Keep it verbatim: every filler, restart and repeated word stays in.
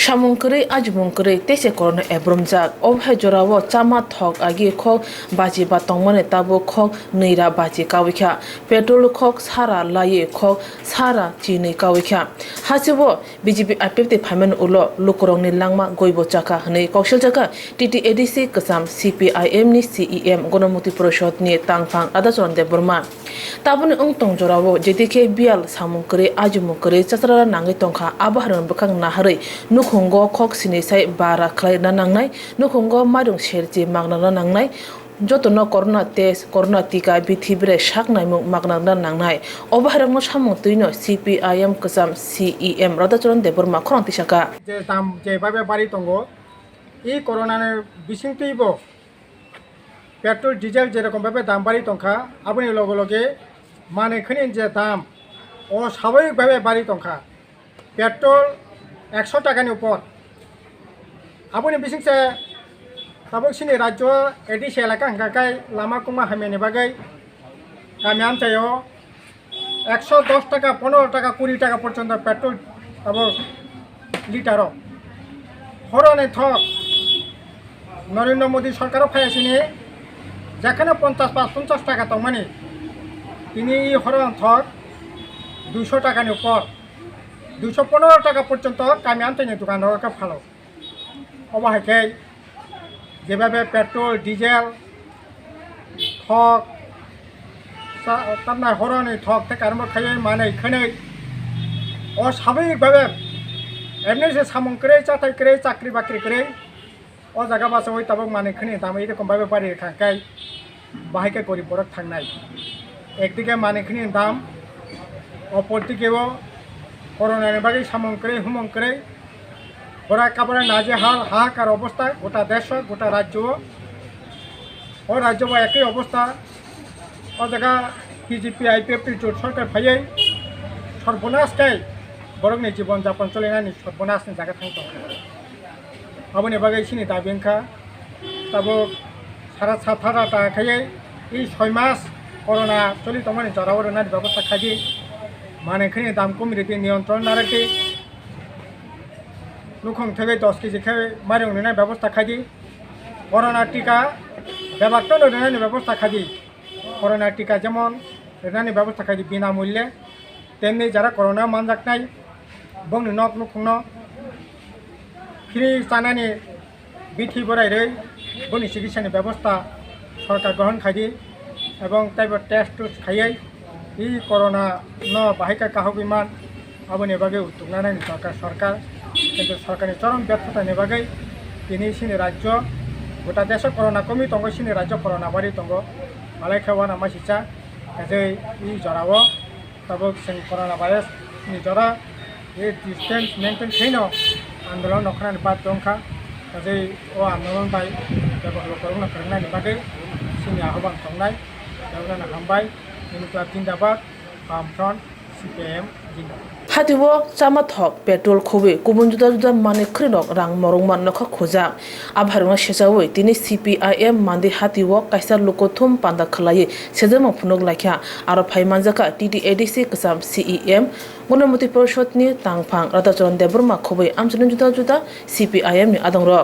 Samung kwrwi, ajimung kwrwi tei se corona ebrumjak. Obo hai jorao chama thok agi khok baji ba tongmani tabuk khok nwi ra baji kaui kha. Petrol khok sara laiwi khok sara chinwi kaui kha. Hasibo B J P I P F T phaimani ulo lukurokni langma goibo chakha hwnwi koksiljakha T T A D C kwcham C P I M ni C E M Gonomukti Porishod ni tangphang Radhacharan Debbarma. Tabukni wng tong jorao, jeti khe biyal samung kwrwi, ajimung kwrwi, chacharara nangwi tongkha, abo hairokno bwkhak naharwi nukhungo khok sini sai bara khlai rwna nangnai, nukhungo mairung serchi magna rwna nangnai, jotono corona test, corona tika, bithi berai sak naimung magna rwna nangnai. Obo hairokno samung twino C P I M kwcham C E M Radhacharan Debbarma khorang tisakha. Je dam je babe bari tongo, i corona ni bisingtwibo petrol, diesel jerokom bhabe dam bari tongkha, aboni loge loge manwi khwnini je dam, o swababik bhabe bari tongkha. Petrol ekso takani upor. Aboni bisingse tabuk chini rajyo A D C elaka hwnkha khe lama kwma hamyani bagwi kami amchaio ekso dos taka, pondro taka, kuri taka porjonto petrol abo litero. Horoni thok Narendra Modi sorkaro phai sini jekheno ponchash ba ponchash taka tongmani, tini i horoni thok duiso takani upor, duiso pondro taka porjonto kami amchaini dokan rok khe phalo. Obo hai khe jebabe petrol, diesel, thok, sa-, tamnai horoni thok tei karmo khaiwi manwi khwnwi. O swababik bhabe emni se samung kwrwi, chathai kwrwi, chakri bakri kwrwi. O jaga bachawi tabuk manwi khwnwi tamo erokom bhabe bari rwkha khe. Bahai khe gorib borok thangnai. Ekdike manwi khwnini dam, opor dike o corona ni bagwi samung kwrwi humung kwrwi, bora kabora naje hal hahakar obostha gota desho, gota rajyo o. O rajyo bo ekoi obostha, o jaga B J P I P F T jot sorkar phaiwi sorbonas khe borokni jibon japon cholinani sorbonas ni jaga thang tongkha. Aboni bagwi chini dabi wngkha, tabuk sara sathara ta khaiwi i soi mas corona choli tongmani jorao rwnani bebosta khaidi, manwi khwnini dam kumi rwdi, niyontron narwkdi, nukhung thwgwi dos kg khe mairung rwnani bebosta khaidi, corona tika bebak tono rwnani bebosta khaidi. Corona tika jemon rwnani bebosta khaidi binamulye, temni jara corona manjaknai bongni nok nukhungno free chanani bithi borai rwi boni chikitsani bebosta sorkar grohon khaidi, ebong teibo test test khaiwi i corona no bahai khe kahogwi man. Aboni bagwi utukna nani sorkar, sorkar, kintu sorkarni chorom bethatani bagwi tini chini rajyo, gota desho corona komwi tongo, chini rajyo corona bari tongo, malai khe uanama sisa, kajai i jorao tabuk chwng corona virus ni jora i distance maintain khaino andolon rok khnani bad wngkha, kajai o andolon bai bebak lukurokno kwrwngnani bagwi chini ahoban tongnai, bebak hambai, Inklab Jindabad. Bamfront, C P I M, Jindabad. Hati o chama thok, petrol khobwi, kubun juda juda manwi khwrwirok rang morokma nokha khojak. Abo hairokno sechawi tini C P I M mandi hati o kaisa lukuthum panda khwlaiwi sejakma phunuk laikha. Aro phai manjakha T T A D C kwcham C E M, Gonomukti Porishod ni tangphang Radhacharan Debbarma khobwi amchaini juda juda C P I M ni adongrok.